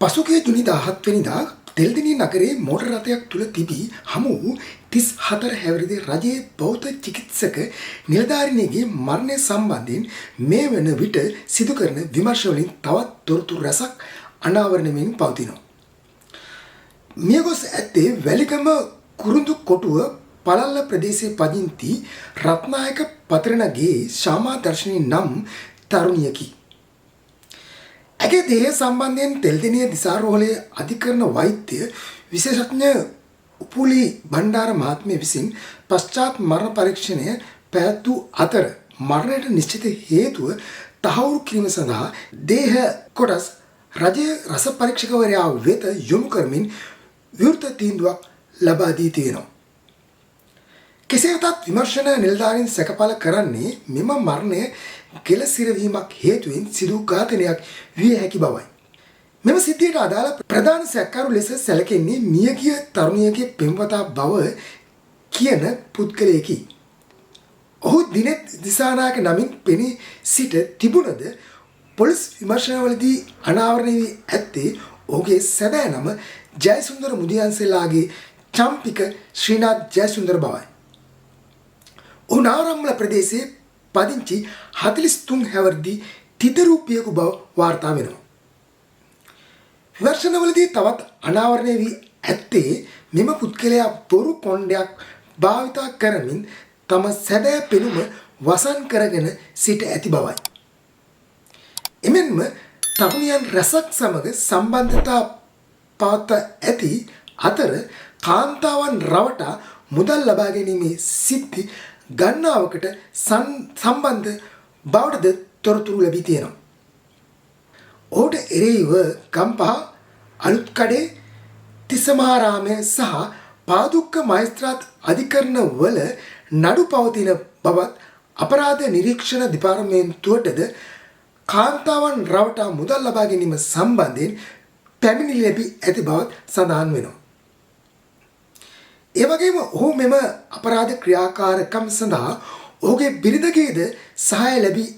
පසුගිය ජුනි 17 වෙනිදා තෙල්දෙණිය නගරයේ මෝටර් රථයක් තුල තිබී හමු වූ 34 හැවිරිදි රජයේ බෞද්ධ චිකිත්සක නිලධාරිනියගේ මරණය සම්බන්ධයෙන් මේ වන විට සිදු කරන විමර්ශන වලින් තවත් තොරතුරු රැසක් අනාවරණය වෙමින් පවතිනවා. මියගොස් ඇත්තේ වැලිකම කුරුඳු කොටුව පලල්ල ප්‍රදේශයේ පදිංචි රත්නායක පතිරණගේ ශාමා දර්ශනී නම් තරුණියකි. ඇගේ දේහය සම්බන්ධයෙන් තෙල්දෙණිය දිසාරෝහලේ අධිකරණ වෛද්‍ය විශේෂඥ උපුලි බණ්ඩාර මහත්මිය විසින් පශ්චාත් මරණ පරීක්ෂණය පැවැත් වූ අතර මරණයට නිශ්චිත හේතුව තහවුරු කිරීම සඳහා දේහ කොටස් රජයේ රස පරීක්ෂකවරයා වෙත යොමු කරමින් විවෘත තීන්දුවක් ලබා දී තියෙනවා. කෙසේ වෙතත් විමර්ශන නිලධාරීන් සැකපල කරන්නේ මෙම මරණය ගෙල සිරවීමක් හේතුවෙන් සිදු ඝාතනයක් විය හැකි බවයි. මෙම සිද්ධියට අදාළ ප්‍රධාන සැකකරු ලෙස සැලකෙන්නේ මියගිය තරුණියගේ පෙම්වතා බව කියන පුද්ගලයෙකි. ඔහු දිනෙත් දිසානායක නමින් පෙනී සිට තිබුණද පොලිස් විමර්ශනවලදී අනාවරණය වී ඇත්තේ ඔහුගේ සැබෑ නම ජයසුන්දර මුදියන්සේලාගේ චම්පික ශ්‍රීනාත් ජයසුන්දර බවයි. ඔහු නාරම්මල ප්‍රදේශයේ පදිංචි 43 හැවිරිදි තිදරුපියෙකු බව වාර්තා වෙනවා. විමර්ශනවලදී තවත් අනාවරණය වී ඇත්තේ මෙම පුද්ගලයා බොරු කොණ්ඩයක් භාවිතා කරමින් තම සැබෑ පෙනුම වසන් කරගෙන සිට ඇති බවයි. එමෙන්ම තරුණියන් රැසක් සමග සම්බන්ධතා පවත්වා ඇති අතර කාන්තාවන් රවටා මුදල් ලබා ගැනීමේ සිද්ධි ගණනාවකට සම්බන්ධ බවටද තොරතුරු ලැබී තියෙනවා. ඔහුට එරෙහිව ගම්පහ අලුත්කඩේ තිස්සමහාරාමය සහ පාදුක්ක මහේස්ත්‍රාත් අධිකරණ වල නඩු පවතින බවත් අපරාධ නිරීක්ෂණ දෙපාර්තමේන්තුවටද කාන්තාවන් රවටා මුදල් ලබා ගැනීම සම්බන්ධයෙන් පැමිණිලි ලැබී ඇති බවත් සඳහන් වෙනවා. ඒ වගේම ඔහු මෙම අපරාධ ක්‍රියාකාරකම් සඳහා ඔහුගේ බිරිඳගේද සහාය ලැබී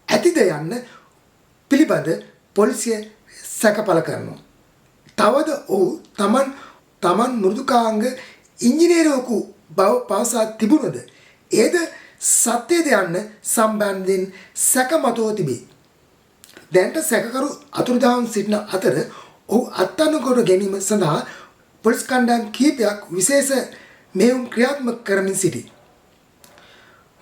ඇතිද යන්න පිළිබඳ පොලිසිය සැකපල කරනවා. තවද ඔහු තමන් මෘදුකාංග ඉංජිනේරුවෙකු බව පවසා තිබුණද එයද සත්‍යද යන්න සම්බන්ධයෙන් සැක මතුව තිබේ. දැනට සැකකරු අතුරුදහන් සිටින අතර ඔහු අත්අඩංගුවට ගැනීම සඳහා පොලිස් කණ්ඩායම් කිහිපයක් විශේෂ මෙහෙයුම් ක්‍රියාත්මක කරමින් සිටී.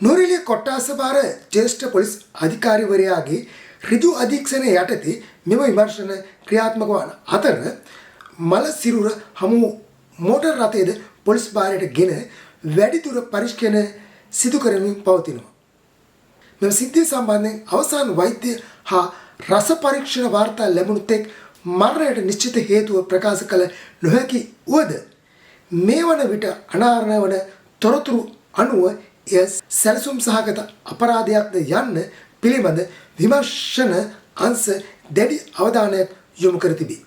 නුවරඑළිය කොට්ටාස භාර ජ්‍යෙෂ්ඨ පොලිස් අධිකාරිවරයාගේ ඍජු අධීක්ෂණය යටතේ මෙම විමර්ශන ක්‍රියාත්මක වන අතර මල සිරුර හමු මෝටර් රථයද පොලිස් භාරයට ගෙන වැඩිදුර පරීක්ෂණ සිදු කරමින් පවතිනවා. මෙම සිද්ධිය සම්බන්ධයෙන් අවසාන වෛද්‍ය හා රස පරීක්ෂණ වාර්තා ලැබුණු තෙක් මරණයට නිශ්චිත හේතුව ප්‍රකාශ කළ නොහැකි වුවද මේ වන විට අනාවරණය වන තොරතුරු අනුව එය සැලසුම් සහගත අපරාධයක්ද යන්න පිළිබඳ විමර්ශන අංශ දැඩි අවධානයක් යොමු කර තිබේ.